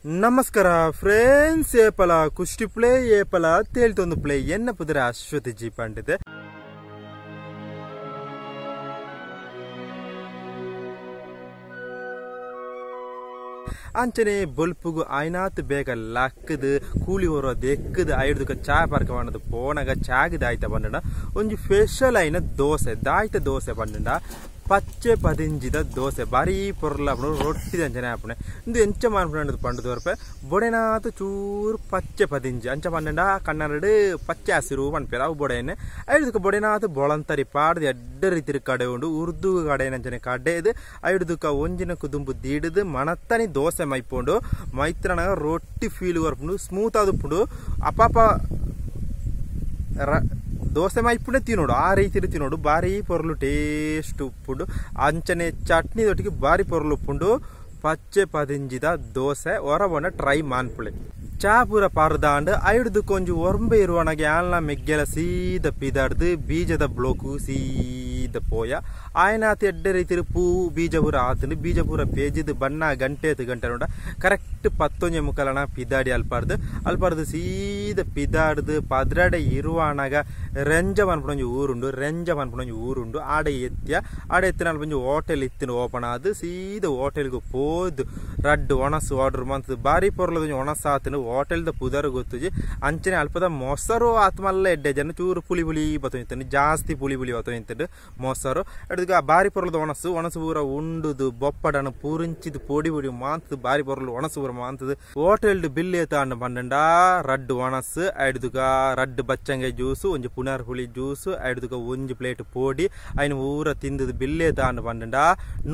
ನಮಸ್ಕಾರ ಫ್ರೆಂಡ್ಸ್, ಏಪಲ ಕುಷ್ಟಿ ಪ್ಲೇ ಏಪಲ ತೇಳ್ತೊಂದು ಪ್ಲೇ ಎನ್ನ ಪುದರ ಅಶ್ವತಿ ಜಿ ಪಂಡಿದೆ. ಅಂಚನೆ ಬೊಲ್ಪುಗು ಆಯ್ನಾತ್ ಬೇಗ ಲಕ್ಕದು ಕೂಲಿ ಹೊರ ದೆಕ್ಕದು ಐಡ್ದುಕ ಚಾ ಪಾರ್ಕ ಪಂಡದು ಪೋನಗ ಚಾಗದ ಆಯ್ತ ಪಂಡ ಒಂಜಿ ಸ್ಪೆಷಲ್ ಆಯ್ನ ದೋಸೆ ದಾಯ್ತ ದೋಸೆ ಪಂಡ ಪಚ್ಚೆ ಪದಿಂಜಿದ ದೋಸೆ ಬಾರಿ ಪೊರ್ಲ ರೊಟ್ಟಿ ಅಂಚನೆ ಆಪಣೆ ಇಂದು ಎಂಚ ಮಾನ್ಪುಂಡು ಪಂಡದು ವರ್ಪೆ ಬೊಡೆನಾತ್ ಚೂರು ಪಚ್ಚೆ ಪದಿಂಜಿ ಅಂಚ ಪಂಡ ಕನ್ನಡ ಪಚ್ಚೆ ಹಸಿರು ಪನ್ಪೇರು ಅವು ಬೊಡೆನೆ ಐಡ್ದುಕ ಬೊಡೆನಾತ್ ಬೊಳಂತರಿ ಪಾಡ್ದು ಎಡ್ಡ ರೀತಿ ಕಡೆ ಉಂಡು ಉರ್ದು ಕಡೆ ಅಂಚನೆ ಕಡೆದು ಐಡ್ದುಕ ಒಂಜಿನ ಕುದುಂಬು ದೀಡುದು ಮಣತ್ತನಿ ದೋಸೆ ಮೈಪುಂಡು ಮೈತ್ರನಾಗ ರೊಟ್ಟಿ ಫೀಲ್ ಬರ್ಪುಂಡು ಸ್ಮೂತ್ ಆದುಪ್ಪುಂಡು ಅಪಾಪ ದೋಸೆ ಮೈಪುಂಡೆ ತಿನ್ನೋಡು ಆ ರೀತಿ ತಿನ್ನೋಡು ಬಾರಿ ಪೊರ್ಲು ಟೇಸ್ಟ್ ಉಪ್ಪುಂಡು ಅಂಚನೆ ಚಟ್ನಿ ದೊಟ್ಟಿಗೆ ಬಾರಿ ಪೊರ್ಲು ಉಪ್ಪುಂಡು ಪಚ್ಚೆ ಪದಿಂಜಿದ ದೋಸೆ ಹೊರಬಣ್ಣ ಟ್ರೈ ಮಾನ್ಪುಳೆ ಚಾ ಪೂರ ಪಾರ್ದಾಂಡು ಐಡ್ದು ಕೊಂಜು ಒರ್ಂಬೆ ಇರುವನಗೆ ಆಲ್ನ ಮೆಗ್ಗೆಲ ಸೀದ ಪಿದಾಡ್ದು ಬೀಜದ ಬ್ಲೋಕು ಸೀದ ಪೋಯ ಆಯನಾತ ಎಡ್ಡೆ ರೀತಿ ಪೂ ಬೀಜ ಪೂರ ಆತಂಡು ಬೀಜ ಪೂರ ಪೇಜಿದು ಬಣ್ಣ ಗಂಟೆ ಎತ್ತು ಗಂಟೆ ನೋಡ ಕರೆಕ್ಟ್ ಪತ್ತೊಂಜೆ ಮುಕ್ಕಲನ ಪಿದಾಡಿ ಅಲ್ಪಾರ್ದು ಅಲ್ಪಾರ್ದು ಸೀದ ಪಿದಾಡ್ದು ಪದ್ರಡೆ ಇರುವನಗ ರೆಂಜ ಪನ್ಪುಣೊಂಜಿ ಊರುಂಡು ರೆಂಜ ಪನ್ಪುಣೊಂಜಿ ಊರುಂಡು ಆಡೆ ಎತ್ತಿಯ ಆಡೆ ಎತ್ತಿನ ಅಲ್ಪ ಹೋಟೆಲ್ ಇತ್ತಿನ ಓಪನ್ ಆದು ಸೀದ ಹೋಟೆಲ್ಗೆ ಪೋದು ರಡ್ಡು ಒಣಸು ಆರ್ಡರ್ ಮಂತದ್ದು ಬಾರಿ ಪೊರ್ಲದೊಂಜಿ ಒಣಸು ಆತನು ಹೋಟೆಲ್ದ ಪುದರ್ ಗೊತ್ತುಜಿ ಅಂಚನೆ ಅಲ್ಪದ ಮೊಸರು ಆತ್ಮಲ್ಲ ಎಡ್ಡೆ ಜನ ಚೂರು ಪುಳಿ ಪುಳಿ ಬತ್ತೊಂದು ಜಾಸ್ತಿ ಪುಳಿ ಪುಳಿ ಬತ್ತೊಂದು ಮೊಸರು ಎಡ್ದು ಬಾರಿ ಪೊರ್ಲದ ಒಣಸು ಒಣಸು ಪೂರ ಉಂಡುದು ಬೊಪ್ಪಡನ ಪುರಿಂಚಿದು ಪೊಡಿ ಪೊಡಿ ಮಾಂತದು ಬಾರಿ ಪೊರ್ಲು ಒಣಸು ಪೂರ ಮಾಂತದು ಹೋಟೆಲ್ಡ್ ಬಿಲ್ ಏತಾಂಡ ಪಂಡ ರಡ್ಡು ಒಣಸು ಐಡ್ದುಕ ರಡ್ಡು ಬಚ್ಚಂಗೆ ಜ್ಯೂಸು ಒಂಜಿ ಪುನರ್ ಹುಳಿ ಜ್ಯೂಸು ಐಡ್ದುಕ ಒಂಜಿ ಪ್ಲೇಟ್ ಪೊಡಿ ಐನು ಊರ ತಿಂದದು ಬಿಲ್ ಏತಾಂಡ ಪಂಡ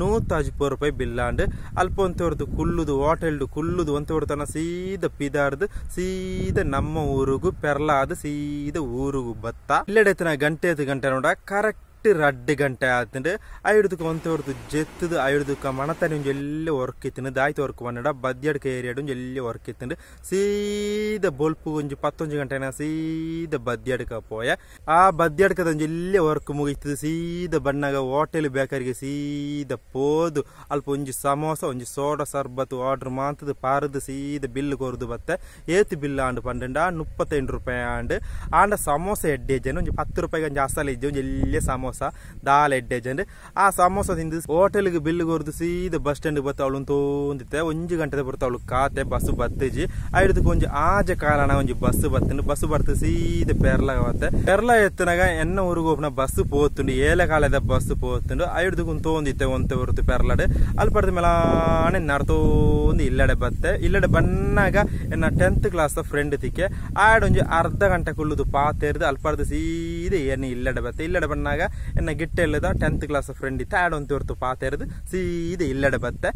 150 ರೂಪಾಯಿ ಬಿಲ್ಲಾಂಡು ಅಲ್ಪ ಒಂತವರ್ದು ಕುಲ್ಲುದು ಹೋಟೆಲ್ಡ್ ಕುಲ್ಲುದು ಒಂತವರ್ತನ ಸೀದ ಪಿದಾರ್ದು ಸೀದ ನಮ್ಮ ಊರುಗು ಪೆರ್ಲಾದ ಸೀದ ಊರುಗು ಬತ್ತ ಇಲ್ಲೆಡೆತ್ತನ ಗಂಟೆ ಗಂಟೆ ನೋಡ ಕರೆಕ್ಟ್ ರಡ್ಡು ಗಂಟೆ ಆತಂಡು ಐಡ್ದುಕ ಒಂತವರ್ದು ಜೆತ್ತದು ಐಡ್ದುಕ ಮಣತನಿ ಒಂಜಿ ಎಲ್ಲ ವರ್ಕ್ ಇತ್ತಂಡು ದಾಯ್ತ ವರ್ಕ್ ಬಂಡ ಬದ್ಯಡ್ಕ ಏರಿಯಾಡು ಒಂಜಿ ಎಲ್ಲ ವರ್ಕ್ ಇತ್ತಂಡು ಸೀದ ಬೊಲ್ಪು ಒಂಜಿ 11 ಗಂಟೆನ ಸೀದ ಬದ್ಯಡ್ಕ ಪೋಯ ಆ ಬದ್ಯಡ್ಕದ ಒಂಜಿ ಎಲ್ಲ ವರ್ಕ್ ಮುಗಿತದು ಸೀದ ಬಣ್ಣಗ ಹೋಟೆಲ್ ಬೇಕರಿಗೆ ಸೀದ ಪೋದು ಅಲ್ಪ ಒಂಜಿ ಸಮೋಸ ಒಂಜಿ ಸೋಡಾ ಸರ್ಬತ್ ಆರ್ಡರ್ ಮಾಂತದು ಪಾರದು ಸೀದ ಬಿಲ್ ಕೊರದು ಬತ್ತೆ ಏತು ಬಿಲ್ ಆಂಡು ಪಂಡ 38 ರೂಪಾಯಿ ಆಂಡು ಆಂಡ ಸಮೋಸ ಎಡ್ಡೆ ಜನ ಒಂಜಿ 10 ರೂಪಾಯಿಗೆ ಒಂಜಿ ಅಸಲ ಇಜ್ಜೆ ಒಂಜಿ ಎಲ್ಲ ಸಮೋಸ ದಾಲ್ ಎಡ್ಡೆ ಜನ ಆ ಸಮೋಸ ತಿಂದು ಹೋಟೆಲ್ಗೆ ಬಿಲ್ ಕೊರದು ಸೀದ ಬಸ್ ಸ್ಟ್ಯಾಂಡ್ ಬತ್ತ ಅವಳು ತೋಂದಿತ್ತೆ ಒಂಜಿ ಗಂಟೆ ಬರ್ತ ಅವಳು ಕಾತೆ ಬಸ್ ಬತ್ತಿಜಿ ಐಡ್ದಕ್ಕೆ ಒಂಜಿ ಆಜ ಕಾಲನ ಒಂಜಿ ಬಸ್ ಬತ್ತಂಡು ಬಸ್ ಬರ್ತು ಸೀದ ಪೆರ್ಲ ಬತ್ತೆ ಪೆರ್ಲ ಎತ್ತನಾಗ ಎನ್ನ ಊರಿಗೆ ಹೋಗ್ನ ಬಸ್ ಪೋತುಂಡು ಏಲೆ ಕಾಲದ ಬಸ್ ಪೋತುಂಡು ಐಡ್ದಕ್ಕೆ ಒಂದು ತೋಂದಿತ್ತೆ ಒಂತೆ ಹೊರತು ಪೆರ್ಲಾಡು ಅಲ್ಲಿ ಪಡೆದ ಮೇಲಾನೆ ನಡ್ತೋಂದು ಇಲ್ಲಡೆ ಬತ್ತೆ ಇಲ್ಲಡೆ ಬನ್ನಾಗ ಎನ್ನ 10th class friend ತಿಕ್ಕೆ ಆಡೊಂಜಿ ಅರ್ಧ ಗಂಟೆ ಕುಳ್ಳುದು ಪಾತೆರ್ದು ಅಲ್ಲಿ ಪಡೆದು ಸೀದ ಎನ್ನ ಇಲ್ಲಡೆ ಬತ್ತೆ ಇಲ್ಲಡೆ ಬನ್ನಾಗ ಎನ್ನ ಗಿಟ್ಟೆ ಇಲ್ಲದ 10th class friend ಇತ್ತು ಆಡೊಂದು ಹೊರತು ಪಾತೆರ್ದು ಸೀದ ಇಲ್ಲಡೆ ಬತ್ತೆ.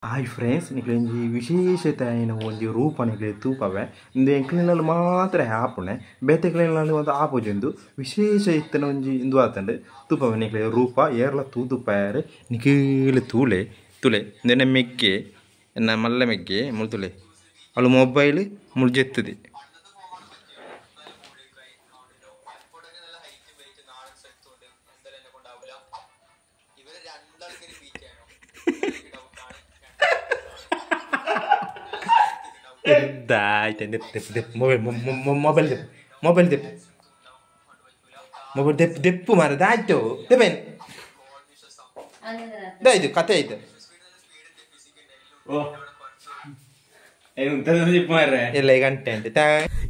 ಹಾಯ್ ಫ್ರೆಂಡ್ಸ್, ನಿಕ್ಲೆಂಜಿ ವಿಶೇಷತೆ ಆಯಿನ ಒಂಜಿ ರೂಪ ನಿಕ್ಲೆ ತೂಪವೆ ಇಂದು ಎಂಕ್ಲಿನಲ್ಲಿ ಮಾತ್ರ ಆಪುಣೆ ಬೇತೆ ಕ್ಲೀನಲ್ಲಿ ಒಂದು ಆಪುಜೊಂದು ವಿಶೇಷ ಇತ್ತನ ಒಂಜಿ ಇಂದು ಆತಂಡು ತೂಪವೆ ನಿಕ್ಲೆ ರೂಪ ಏರ್ಲ ತೂದುಪಾಯರು ನಿಕೀಳು ತೂಲೆ ತುಲೆ ಇಂದೆನ್ನ ಮೆಕ್ಕೆ ಎನ್ನ ಮಲ್ಲ ಮೆಕ್ಕೆ ಮುಳ್ತುಲೆ ಅವಳು ಮೊಬೈಲ್ ಮುಳ್ಜೆತ್ತದೆ. ಮೊಬೈಲ್ ದೆಪ್ಪು ಮೊಬೈಲ್ ದೆಪ್ಪು ಮೊಬೈಲ್ ದೆಪ್ಪು ದೆಪ್ಪು ಮಾರ ದಾಯ್ತು ದೆಪ್ಪೇನು ದಾಯ್ತು ಕತೆ ಆಯ್ತು ಎಲ್ಲ ಗಂಟೆ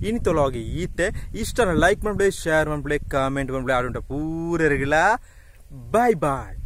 ಇನಿ ತೊಲೋಗಿ ಈತೆ ಇಷ್ಟನ ಲೈಕ್ ಮಾಡ್ಬಿಡಿ, ಶೇರ್ ಮಾಡ್ಬಿಡಿ, ಕಾಮೆಂಟ್ ಮಾಡ್ಬಿಡಿ. ಆಡುಂಟ ಪೂರರಿಗಿಲ್ಲ. Bye boy.